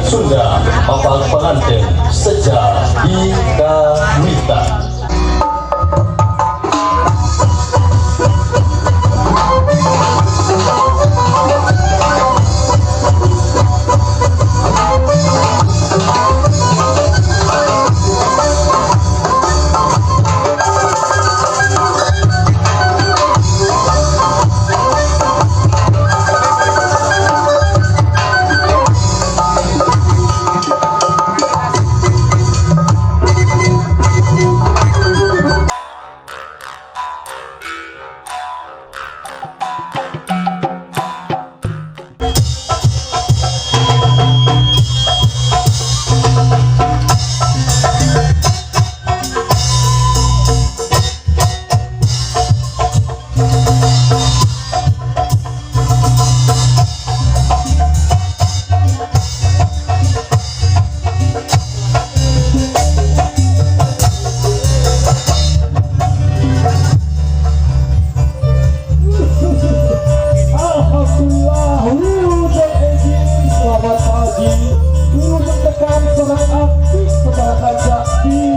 Sunda Mapag Panganten Seja di Kawita. Alhamdulillah, wilujeng enjing, selamat pagi. Wilujeng tekan sareng abdi sabaraha kanca di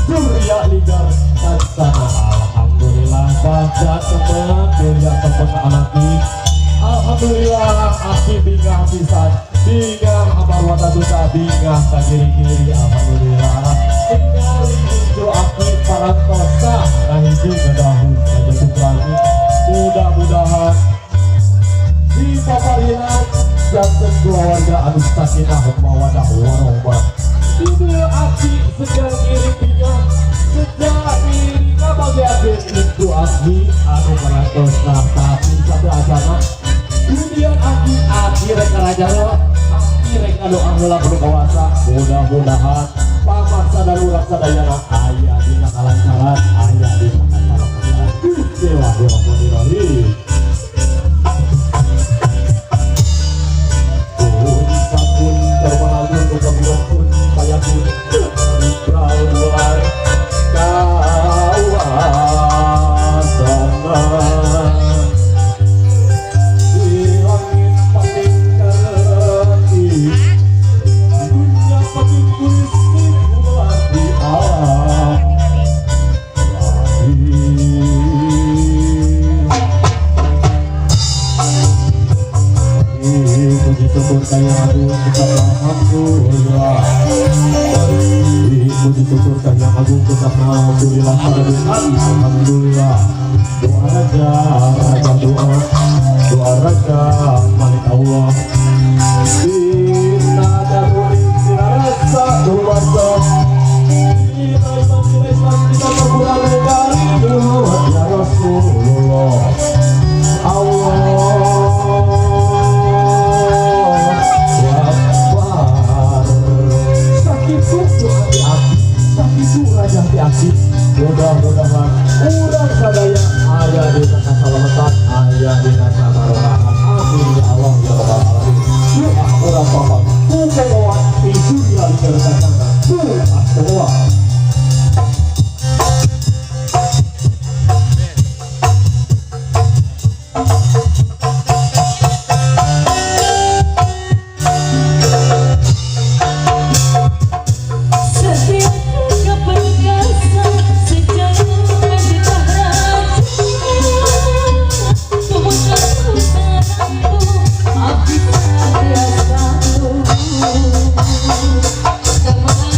Surya Ligar Kancana. Alhamdulillah, baca teman, beda teman anaki. Alhamdulillah, aki bingah pisan, bingah amarwata duta, bingah kagiri-giri. Alhamdulillah, tinggali incu aki parantosa, nah hiji ngedahu, ngajatuh lagi. Mudah-mudahan di paparinan janten keluarga anu sakinah mawadah warohmah. Ini aki sedang ngiring bingah, sejak ngiring ngabageakeun incu aki anu parantosna tapi satu acana. Kemudian aki aki rek karajana, aki rek ngadoa heula kudu kawasa. Mudah-mudahan pamaksa dan urang sadayana aya dina kalancaran, aya dina kasalamatan. Bismillahirrahmanirrahim. Kun sabun terpanagun gabungan kun payakun ular kawasana di langit pating kareti, di dunia pating puisi ular di alam lahir. Puji syukur kaya agung tetap alhamdulillah. Puji syukur kaya agung tetap alhamdulillah. Alhamdulillah. Doa raja, raja doa, doa raja malik Allah. Inna daruri rasa rumasa. Kita iman kita Islam kita terbuka dari ya Rasulullah. Allah Akbar. Sakitu doa ti abdi, sakitu raja ti abdi. Mudah-mudahan urang sadaya aya dina kasalamatan, aya dina kabarokahan. Amin ya Allah ya Rabbal alamin. Doa urang papang ku komoan ti Surya Ligar Kancana. Doa komoan. Setiap keperkasa sejalan di raja, Kemudian putaranku abdi biasaku. Teman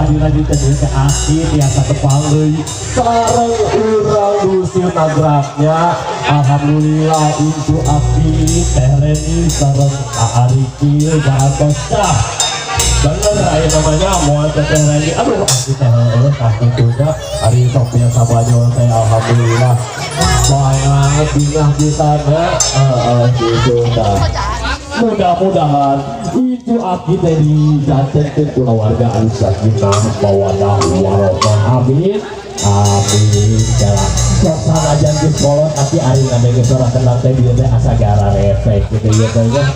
dina dinten ieu teh aki tiasa tepang deui sareng urang Dusun Nagraknya. Alhamdulillah itu aki Teh Reni sareng Ariki bahagia bener aya namanya moal Teh Reni. Aduh aki teh heueuh aki tuh ari sok biasa baju teh alhamdulillah banget bingah pisan heeh gitu tah. Mudah-mudahan itu aki teh dijantenkeun kulawarga anu sakinah mawaddah warahmah. Amin amin. Jalan sok sanajan geus kolot aki ari ngadenge suara kendang teh bieu teh asa gara resek gitu ieu teh nya.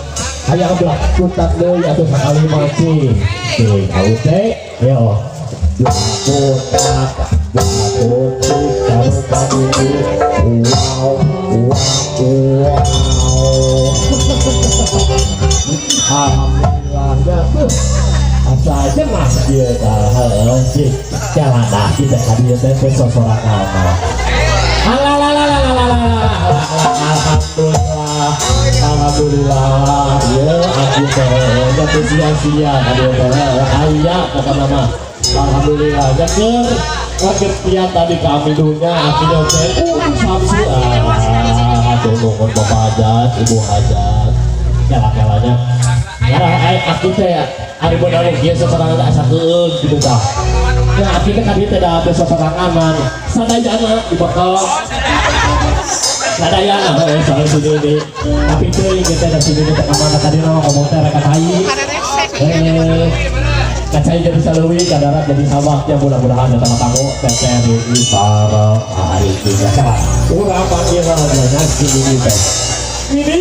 Hayang belah kuntak deui atuh sakali mancing. Cing aute yo. Belah kuntak, belah kuntak wow wow wow. Alhamdulillah ya. Asa aja mah dia tah heueuh cik. Jalan dah kita ka dieu teh teh sosorangan. Alhamdulillah. Alhamdulillah ya aku teh nya teu sia-sia ka dieu teh aya pokona mah. Alhamdulillah ya keur kaget tadi kami dunya akhirnya teh Samsu aduh nuhun Bapak Hajat, Ibu Hajat. Kela-kelanya. Karena aku teh ari bener kieu sosorangan asa keueung gitu tah. Nah, aki teh ka dieu teh da teu sosorangan sadayana dibekal sadayana heuh sareng si Nini. Tapi teuing teh da si Nini teh ka mana tadi mah ngomong teh rek ka cai. Ka cai jadi saleuwi ka darat jadi sabak ya mudah-mudahan eta mah kanggo Teteh Nini sareng ari tiga. Salah. Urang panggil nya si Nini teh. Nini.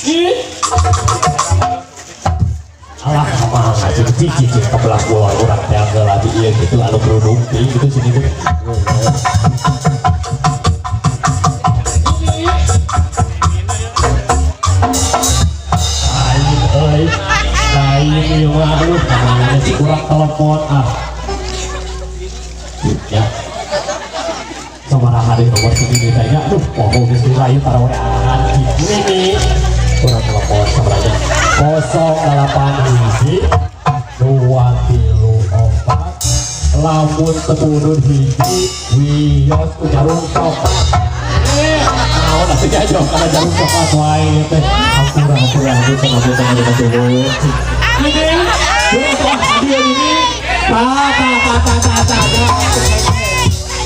Nini. Alah kamana cik cik cik ke belah kulon urang teh heula di ieu kitu anu kerudung teuing gitu sini teh. Lain euy. Lain ieu mah aduh kamana cik urang telepon ah. Ya. Sabaraha deui nomor si Nini teh nya aduh poho geus dirayu tarawean Nini. Urang telepon sabaraha 08 1 2 3 4 lamun tepurun hiji wios ku jarum coklat. Naon atuh nya jauh kana jarum coklat wae teh. Hampura hampura hampura hampura hampura. Ini dia ini ta ta ta ta ta ta.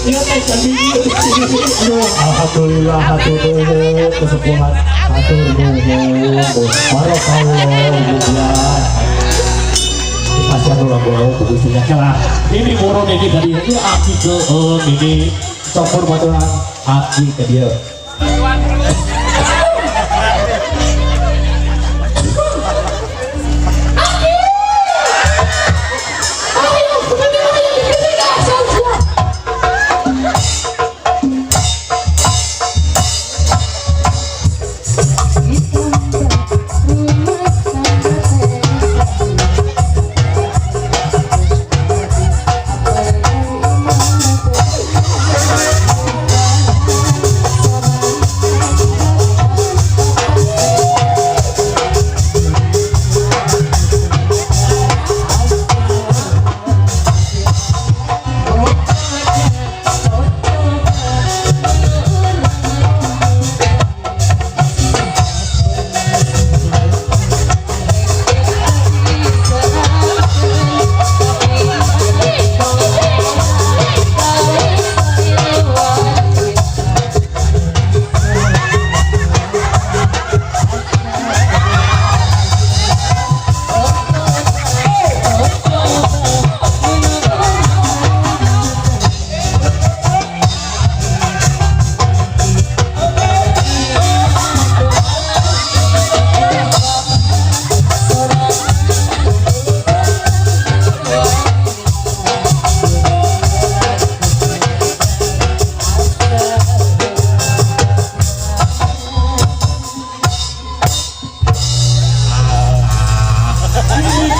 Ieu teh aduh alhamdulillah hatur nuhun kesepuhan hatur nuhun barokallah ya. Kasihan ulang bolong kudusinya celah. Ini burung ini tadi ini aki keun ini campur baturan aki ke dia.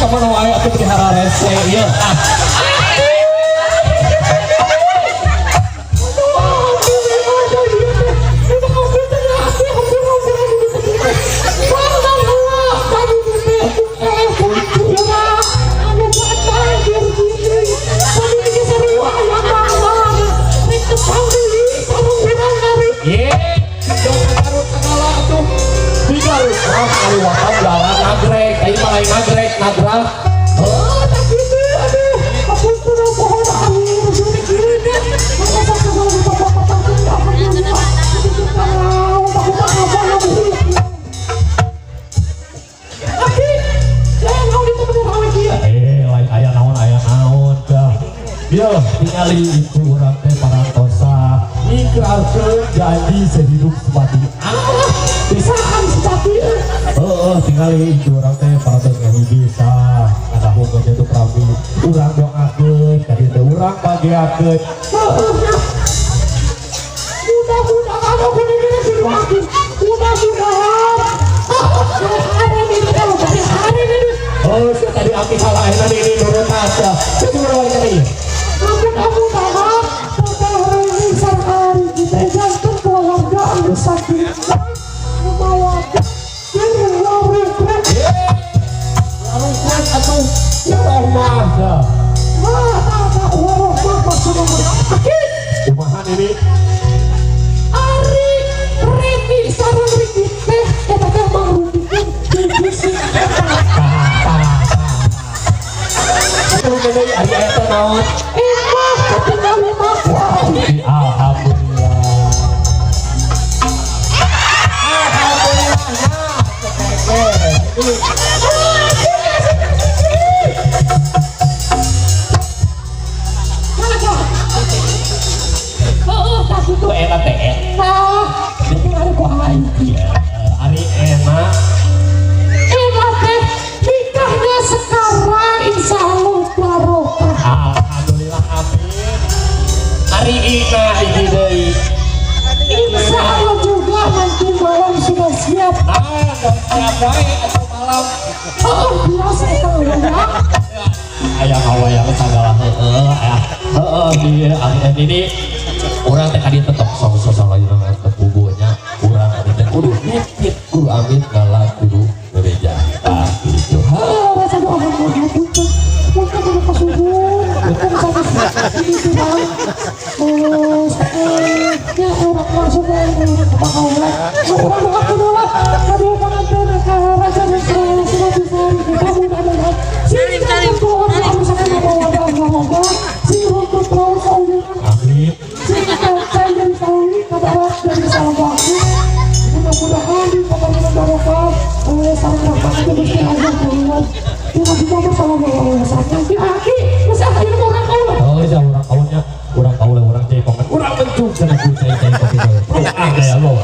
Kemana wae atuh pelihara rese ieu. Yo, tingali itu urang teh parantosa ikrarkeun janji sehidup semati. Ah, bisa kan sejati. Heeh, tingali itu urang teh parantos ngahiji sah. Ngadahukeun itu Prabu. Urang doakeun ka dieu teh urang bagiakeun. Heeh. Mudah-mudahan aku ini didoakeun. Mudah-mudahan. Hari ini kalau dari hari ini. Oh, tadi aki salah enak ini nurut aja. Jadi urang tadi. Mudah-mudahan teteh Reni sareng Ari teh janten keluarga anu sakinah mawaddah warahmah. Warahmah atuh ya rahmah. Nah, tah warahmah maksudna mah. Kumaha ini? Ari Reni sareng Riki teh eta teh mangrupikeun hiji sing eta. Atuh deui ari eta naon? Emah katingali mah ku abi. Alhamdulillah. Alhamdulillah. Heeh, tah kitu. Eta teh. Nah, katingali ku aing. Ari enak. Enak teh nikahnya sekarang insya Allah barokah. Alhamdulillah amin. Ari ina hiji deui. Insya Allah juga nanti malam sudah siap. Nah, siap wae atuh malam. Oh, biasa eta ya. Aya ngawayang sagala heeh aya. Heeh di ari ini urang teh kadieu tetep sosok lagi teh pugunya urang kadieu teh kudu nitip kudu amit ngala kudu bebeja. Tah gitu. Oh, rasa doa punten. Punten kudu kasuhun. Punten sanes ini tidak. Oh, ya urang langsung wae urang ka kaula. Urang doa kudu lah. Aduh panganten ka raja dan sudah bisa kita mudah-mudahan sing janten keluarga anu sakinah mawaddah warahmah. Sing runtut terus ayeuna. Amin. Sing kancai dari sawi kabarat dari salam waktu. Mudah-mudahan di pembangunan barokah oleh sareng rahmat itu Gusti Allah Muhammad. Terima kasih bersama Allah Nanti aki, masa akhirnya mau orang kaula. Oh, iya urang kaulnya, urang kaula urang cai kongan, urang mencung cenah ku cai cai kopi teh. Ah, gaya lo.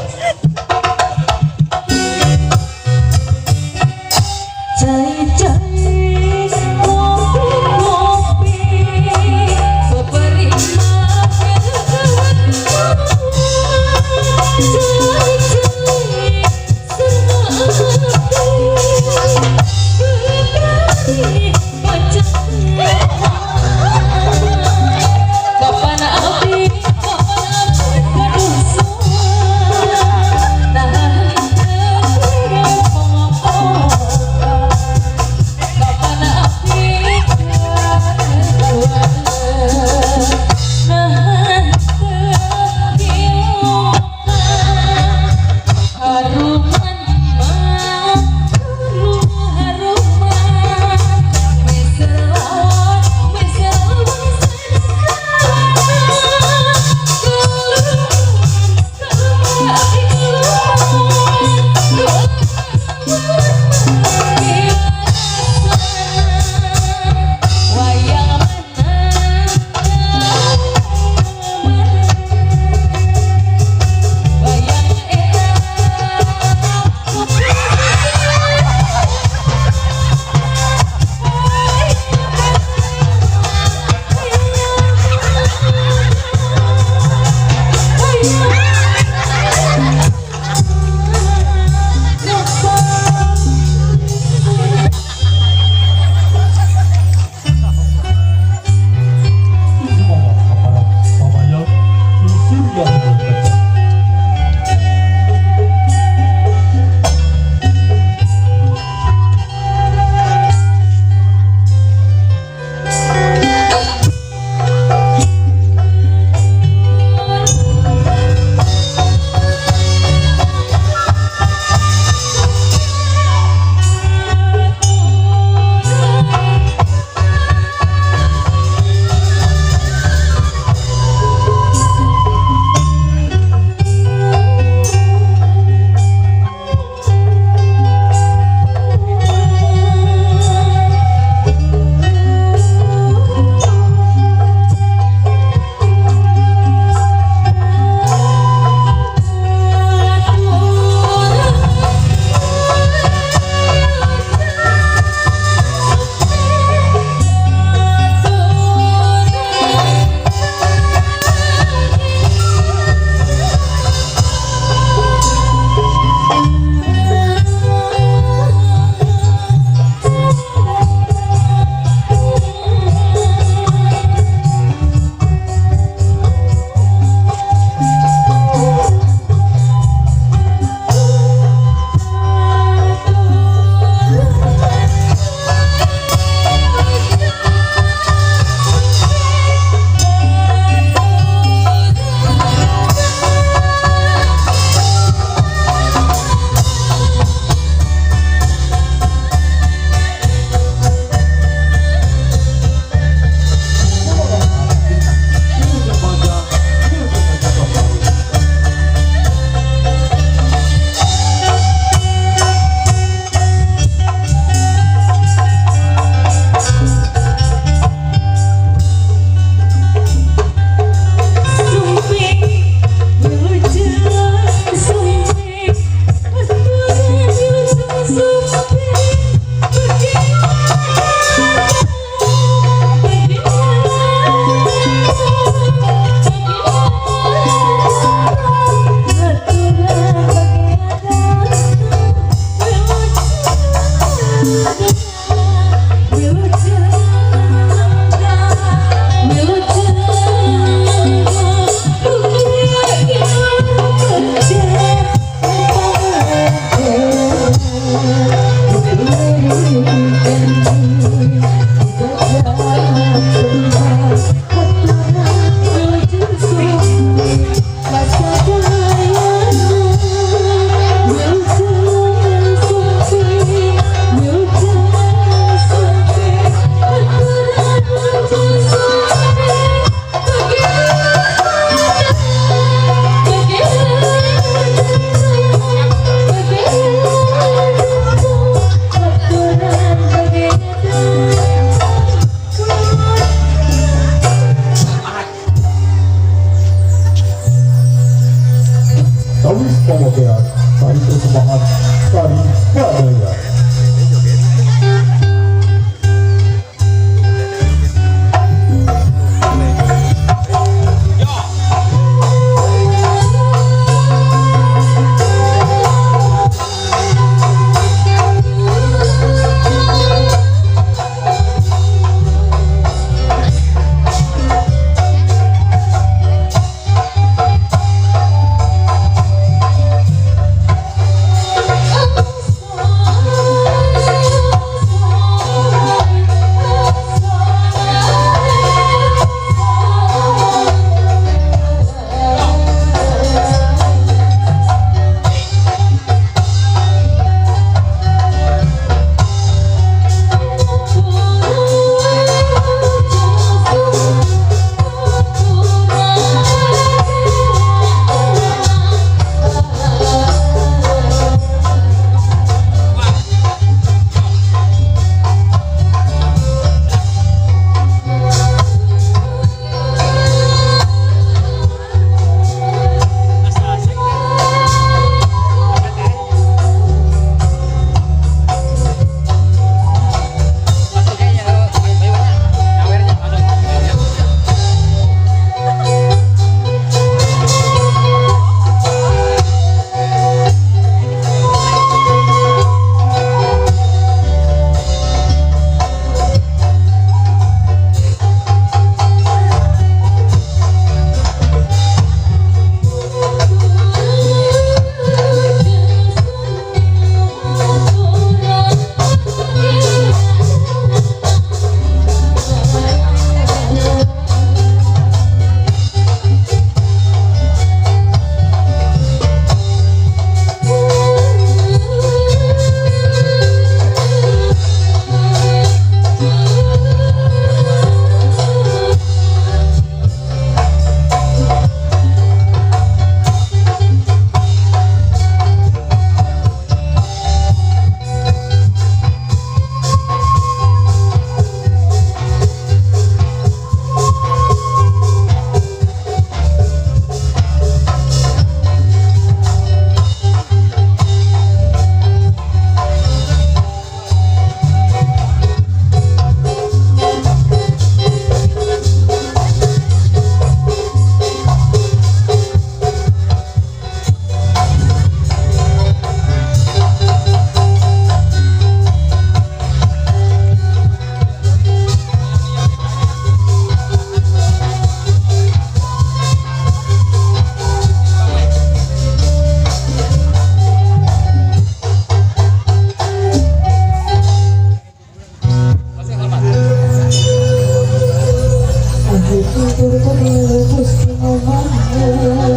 Gusti Maha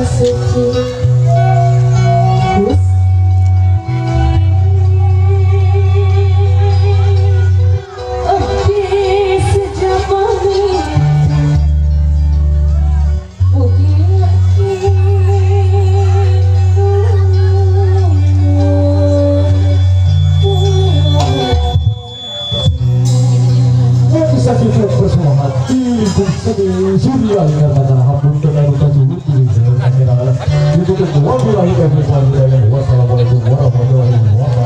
Suci. Gus. Abdi sejamani mugi yakin. Bisa kita bersemangat di lingkup seni Surya hingga kata hapunten anu kasuhun. Wabillahi taufiq wal hidayah. Wassalamualaikum warahmatullahi wabarakatuh.